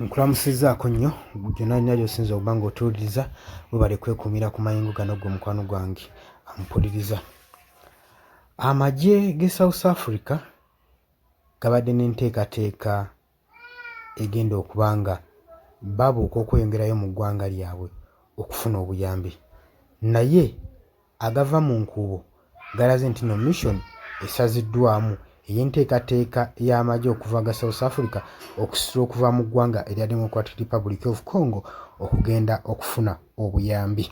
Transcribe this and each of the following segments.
Nkulamusizzaako nnyo gyonna yonna gy'osinze okuba ng'otuwuliriza, webale kwekuumira ku mayengo gano ggwe mukwano gwange ampuliriza. Amagye g'e South Africa gabadde n'enteekateeka egenda okuba nga babuuka okweyongerayo mu ggwanga lyabwe okufuna obuyambi naye agava mu nkuubo galaze nti no mission esaziddwamu ey'enteekateeka y'amagye okuva ga South Africa okusitula okuva mu ggwanga erya Democratic Republic of Congo okugenda okufuna obuyambi.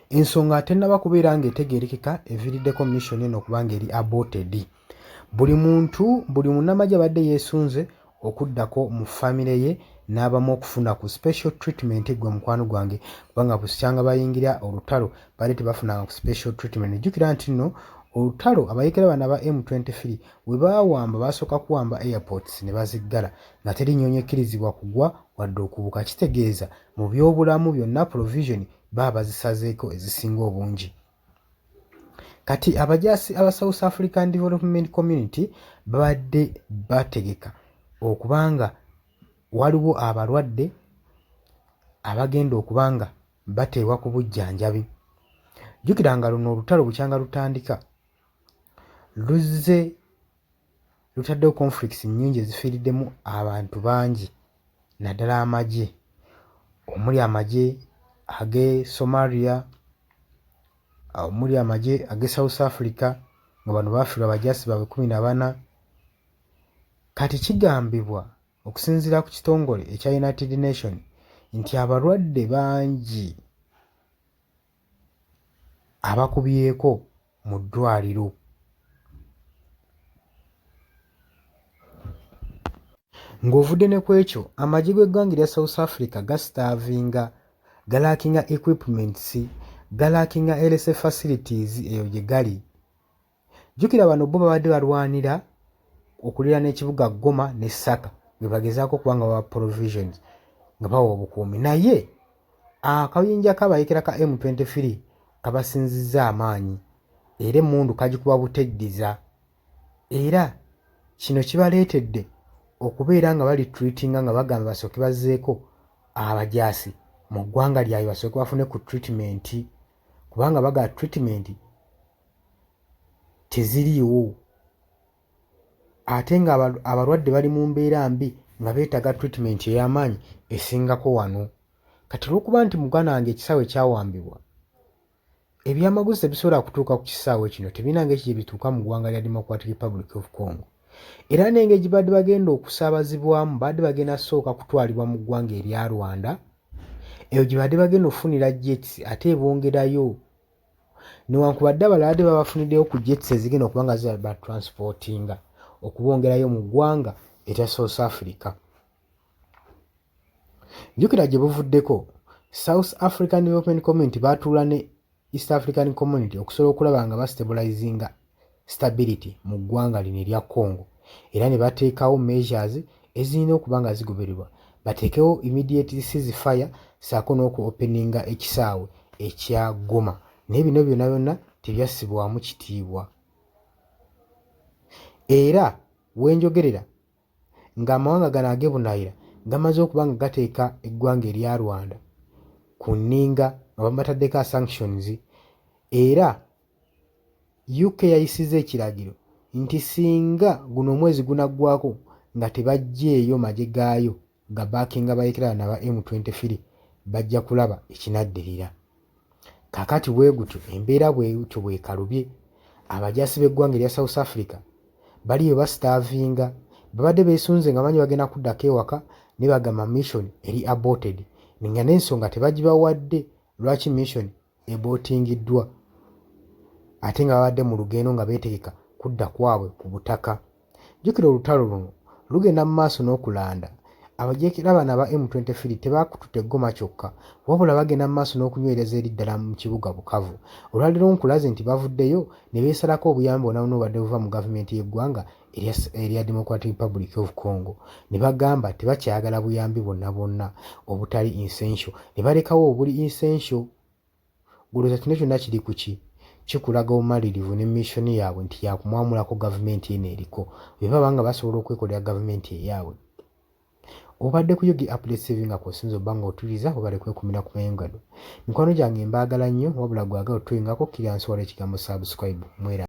Ensonga tennaba kubeera ng'etegeerekeka eviiriddeko mission eno okuba ng'eri aborted. Buli muntu, buli munnamagye abadde yeesunze okuddako mu famire ye n'abamu okufuna ku special treatment gwe mukwano gwange kubanga busyanga bayingira olutalo baali tebafunanga ku special treatment. Jjukira nti nno olutalo abayekera bano aba M23 we baawamba baasooka kuwamba airports ne baziggala nga teri nnyonyi ekkirizibwa kugwa wadde okubuka kitegeeza mu byobulamu byonna provision baba bazisazeeko ezisinga obungi. Kati abajaasi aba South African Development Community babadde bategeka okuba nga waliwo abalwadde abagenda okuba nga bateebwa ku bujjanjabi. Jjukira nga luno olutalo bukyanga lutandika luzze lutaddewo conflicts nnyingi ezifiiriddemu abantu bangi naddala amagye omuli amagye ag'e Somalia, omuli amagye ag'e South Africa nga bano baafiirwa abajaasi baabwe 14. Kati kigambibwa okusinziira ku kitongole ekya United Nation nti abalwadde bangi abakubyeko mu ddwaaliro. Ng'ovudde ne ku ekyo, amagye g'eggwanga erya South Africa gasitaavinga, galaakinga equipments, galaakinga health facilities eyo gye gali. Jjukira bano bo babadde balwanira okuliraana ekibuga Goma ne Saka bwe bagezaako okuba nga bawa provisions nga bawa obukuumi naye akabinja k'abayekera ka M23 kabasinzizza amaanyi era emmundu kagikuba buteddiza era kino kibaleetedde okubeera nga bali treatinga nga bagamba basooke bazzeeko abajaasi mu ggwanga lyabwe basooke bafune ku treatment kubanga bagala treatment teziriiwo ate nga abalwadde bali mu mbeera mbi nga beetaaga treatment ey'amaanyi esingako wano. Kati olw'okuba nti muganda wange ekisaawe kyawambibwa, ebyamaguzi tebisobola kutuuka ku kisaawe kino, tebirina ngeri gye bituuka mu ggwanga lya Democratic Republic of Congo. Era n'engeri gye babadde bagenda okusaabazibwamu, babadde bagenda sooka kutwalibwa mu ggwanga erya Rwanda, eyo gye babadde bagenda okufunira jets ate ebongerayo Newankubadde abalala babadde babafuniddeyo ku jets ezigenda okuba nga zibatransportinga okubongerayo mu ggwanga erya South Africa. Jjukira gye buvuddeko South African Development Community baatuula ne East African Community okusobola okulaba nga bastabilizinga stability mu ggwanga lino erya Congo era ne bateekawo measures ezirina okuba nga zigobererwa bateekewo immediate ceasefire ssaako n'oku openinga ekisaawe ekya Goma naye bino byonna byonna tebyassibwamu kitiibwa era wenjogerera ng'amawanga gano ag'ebunaayira gamaze okuba nga gateeka eggwanga erya Rwanda ku nninga nga bamataddeko sanctions era UK yayisizza ekiragiro nti singa guno omwezi gunaggwako nga tebaggyeeyo magye gaayo gabaakinga abayeekera bano aba M23 bajja kulaba ekinaddirira. Kaakati bwe gutyo embeera bwetyo bw'ekalubye, abajaasi b'eggwanga erya South Africa baliyo basitaavinga, babadde beesunze nga bamanyi bagenda kuddako ewaka naye bagamba mission eri aborted nga n'ensonga tebagibawadde lwaki mission ebootingiddwa ate nga babadde mu lugendo nga beetegeka kudda kwabwe ku butaka. Jjukira olutalo luno lugenda mu maaso n'okulanda. Abajeekera bano aba M23 tebakututte Goma kyokka wabula bagenda mu maaso n'okunywereza eri ddala mu kibuga Bukavu. Olwaleero nkulaze nti bavuddeyo ne beesalako obuyambi bwonna bwonna obubadde buva mu gavumenti y'eggwanga erya Democratic Republic of Congo ne bagamba tebakyayagala buyambi bwonna bwonna obutali essential ne balekawo obuli essential. Ggwe olowooza kino kyonna kiri ku ki? Kikulaga obumalirivu ne mission yaabwe nti yakumwamulako gavumenti eno eriko bwe baba nga basobola okwekolera gavumenti eyaabwe. Obadde ku Yogi Updates TV nga kw'osinze obba nga otuwuliriza, webale kwekumira ku mayengo gano. Mikwano gyange mbaagala nnyo, wabula gwagala otuyingako kkira nsi waliwo ekigambo subscribe. Mwera.